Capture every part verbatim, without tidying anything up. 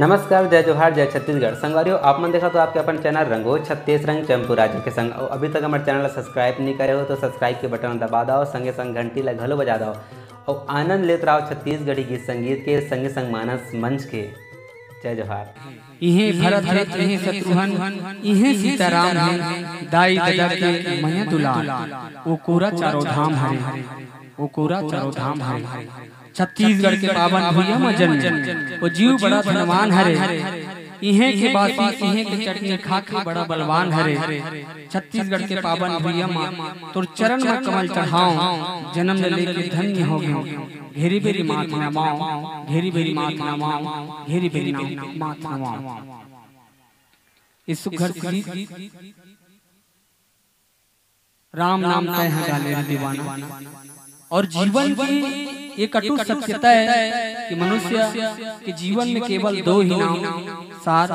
नमस्कार, जय जोहार, जय छत्तीसगढ़। संगवारी हो, आप मन देखत हो आपके अपन चैनल रंगोज छत्तीस रंग चैम्पू राजा के संग। अउ अभी तक हमर चैनल ला सब्सक्राइब नइ करे हो तो सब्सक्राइब के बटन ला दबा दव, संगे संग घंटी ला घलो बजा दव। अउ आनंद लेत राव छत्तीसगढ़ी गीत संगीत के, संगे संग मानस मंच के। जय जोहार। इहें भरत हे, इहें शत्रुघ्न, इहें सीताराम हे, दाई ददा के मया दुलार। ओ कोरा चारों धाम हरे, ओ कोरा चारों धाम हरे। छत्तीसगढ़ के पावन भुइयां म जन्मे, ओ जीव बड़ा धनवान हरे। इहें के बासी, इहें के चटनी खा के बड़ा बलवान हरे। छत्तीसगढ़ के पावन भुइयां म तोर चरण म कमल चढ़ाओं, जन्म ले लेके धन्य हो गयो। घेरी बेरी माथ नवाओं, घेरी बेरी माथ नवाओं, घेरी बेरी माथ नवाओं। इस सुघर श्री राम नाम तय है गाले रे दीवाना। और जीवन की एक अटूट सत्यता है कि मनुष्य के जीवन में केवल दो ही नाम सार,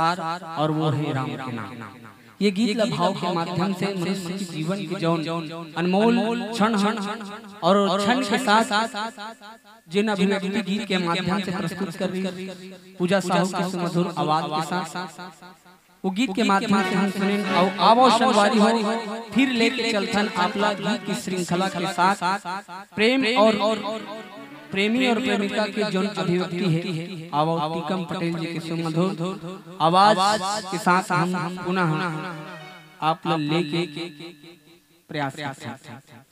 और वो है राम के नाम। ये गीत ला भाव के माध्यम से मनुष्य के जीवन के जौन अनमोल क्षण हन और क्षण के साथ जिन अभिव्यक्ति गीत के माध्यम से प्रस्तुत कर रही पूजा साहू के सुमधुर आवाज के साथ वो गीत के माध्यम से हम सुनेन। अउ आवो संगवारी हो, फिर लेके चलथन आपला गीत की श्रृंखला के साथ प्रेम और प्रेमी और प्रेमिका के जौन अभिव्यक्ति है, आवो टीकम पटेल जी के सुमधुर आवाज के साथ हम पुनः आपला लेके प्रयास करथन।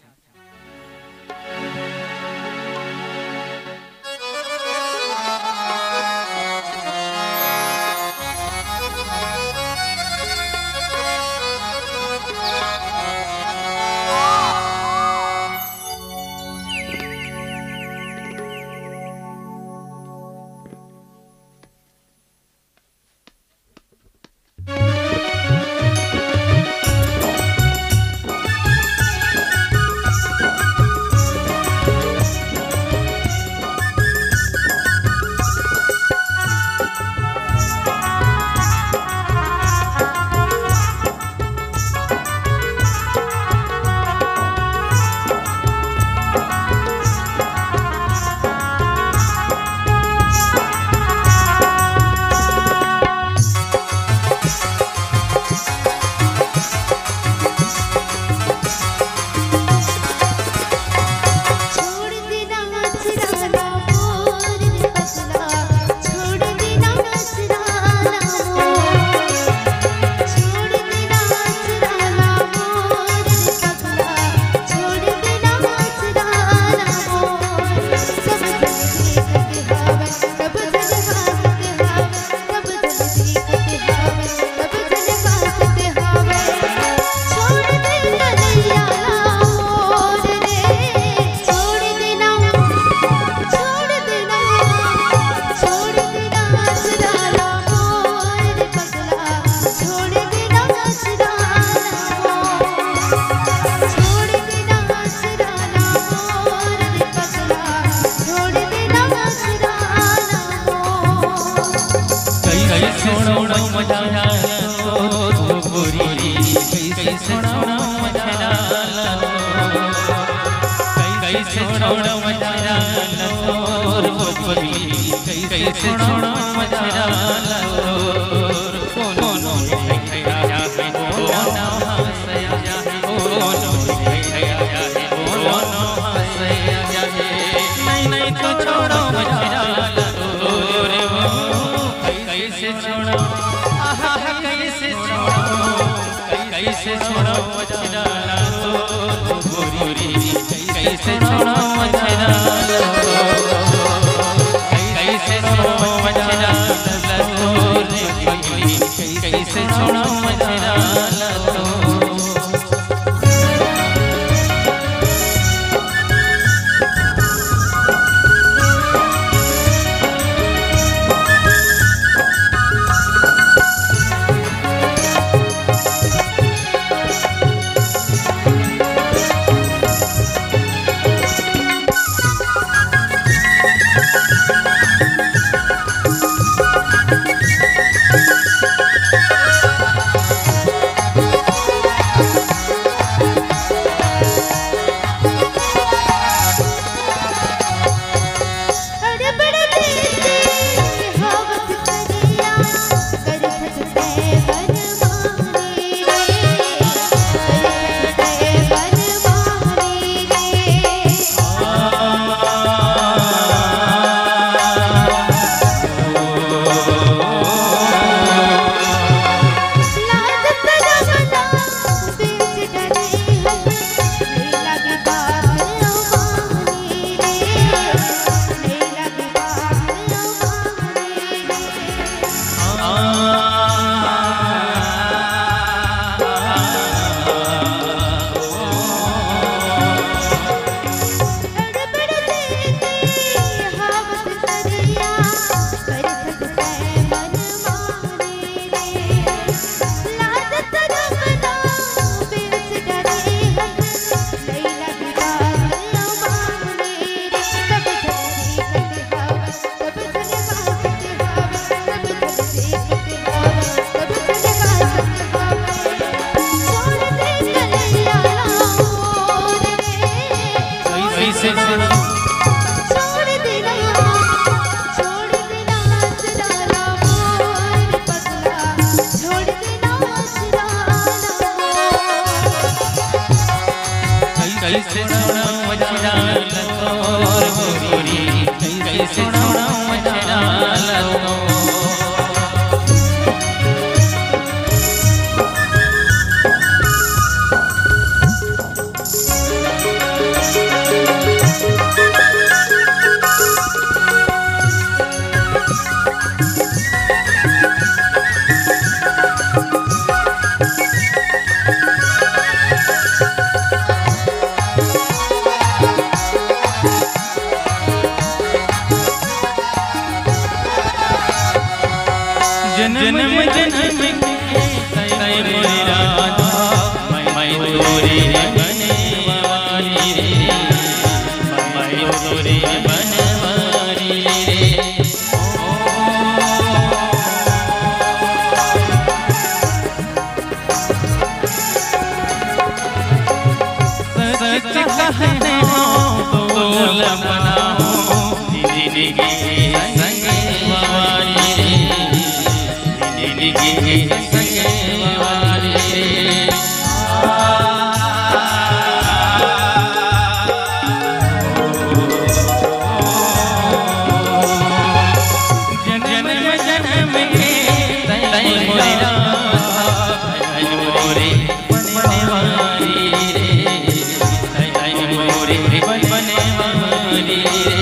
जन्म जन्म के तय मोरे राधा, मैं तोरे बनवारी रे, मैं तोरे बनवारी रे। सच कहने हो तो लबना हो, जिंदगी संग वारी रे, जिंदगी संग वारी रे। जन्म जन्म के तय मोरे राधा, तय मोरे बनवारी रे, तय मोरे बनवारी रे।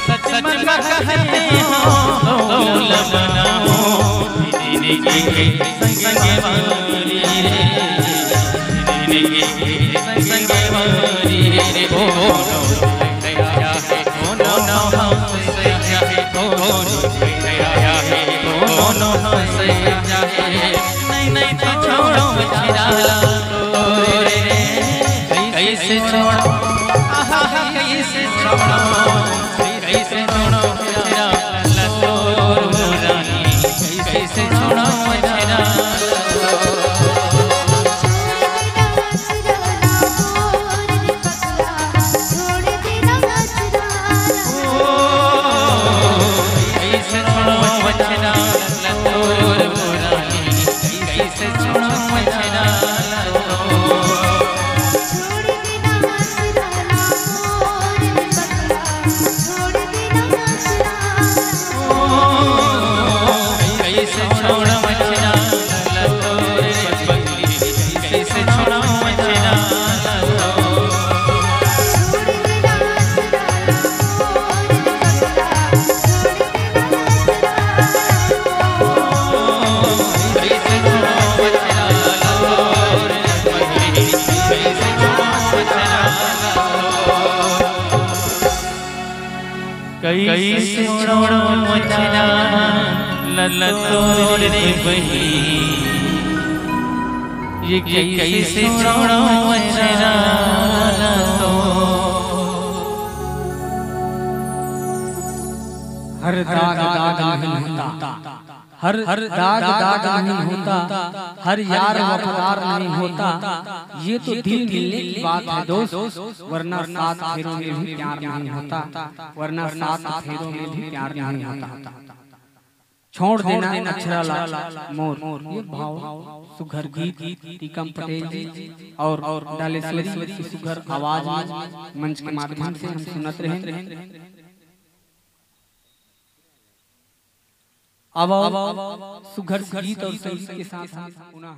सच सच कहने हो तो लबना हो, जिंदगी के संग वारी रे, जिंदगी के संग वारी रे। ओ, ओ, ओ, ओ, ओ, ओ, ओ, नहीं, नहीं तो छोड़ो मत रे। कैसे छोड़ो, आहा, कैसे छोड़ो, कैसे छोड़ो मेरा लल्ला तोर रानी, कैसे छोड़ो मेरा लल्ला। कैसे छोड़ो मत रे लल्ला तोर रानी, कैसे छोड़ो मत रे लल्ला। कैसे छोड़ो मचरा लतोर रे बही, ये कैसे छोड़ो मचरा लतोर। हर दाग दाग नहीं होता, हर दाग दाग नहीं होता, हर यार वफादार नहीं होता। ये तो दिल मिलने की बात है दोस्त, वरना सात फेरों में भी प्यार नहीं होता, वरना सात फेरों में भी प्यार नहीं होता। छोड़ देना अक्षरा ला मोर। ये भाव सुघर गीत टीकम पटेल जी और डालेश्वरी की सुघर आवाज में मंच के माध्यम से हम सुनत रहे। अब सुघर गीत और संगीत के साथ हम पुनः